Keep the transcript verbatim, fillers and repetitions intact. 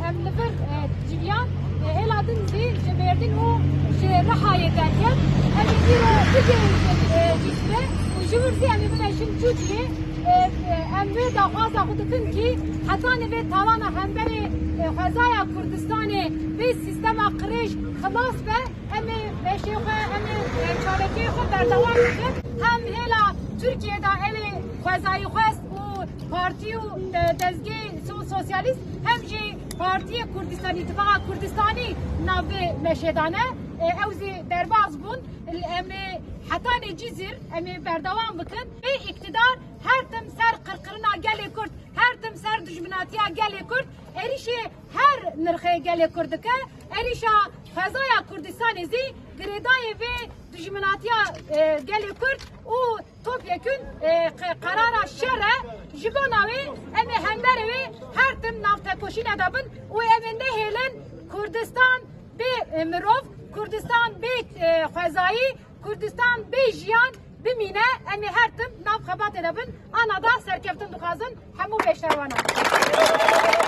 Em li vir, e, civiyan, e, hêla din zî ji Mêrdîn û ji Rihayê derket. Em ê îro bigihîjin, e, Cizre û ji wir zî em ê bimeşin Cûdiyê. E, e, em vê daxwaza xwe dikin kî hetanî vê talana hemberê, e, xwezaya Kurdistanê, vê sîstema qirêj xilas be. Em ê meşê xwe, em ê, e, çalakiyê xwe berdewam bikin. Hem hêla Tirkiyê de ew ê xwezayî xwest û partî û de-, dezgehê so-, sosyalîst, hem jî Partiyê Kurdistanî, Îtifaqa Kurdistanî nav vê meşê de ne. E, ew zî derbas bûn. Em ê hetanê Cizîr, em ê berdewam bikin. Vê îktidar her tim ser qirqirina gelê Kurd, her tim ser dijminatiya gelê Kurd, êrîşê her nirxê gelê Kurd dike. Êrîşa xwezaya Kurdistanê zî girêdayê vê dijminatiya, e, gelê Kurd û topyekûn, e, qe-, qerara şer e. Ji bona wê em ê hemberê wê her tim nav tekoşîne de bin û em ê nehêlin Kurdistan bê, e, mirov, Kurdistan bê, e, xwezayî, Kurdistan bê jiyan bimîne. Em ê her tim nav xebatê de bin. Ana da serkeftin dixwazin hemû pêşerwanan.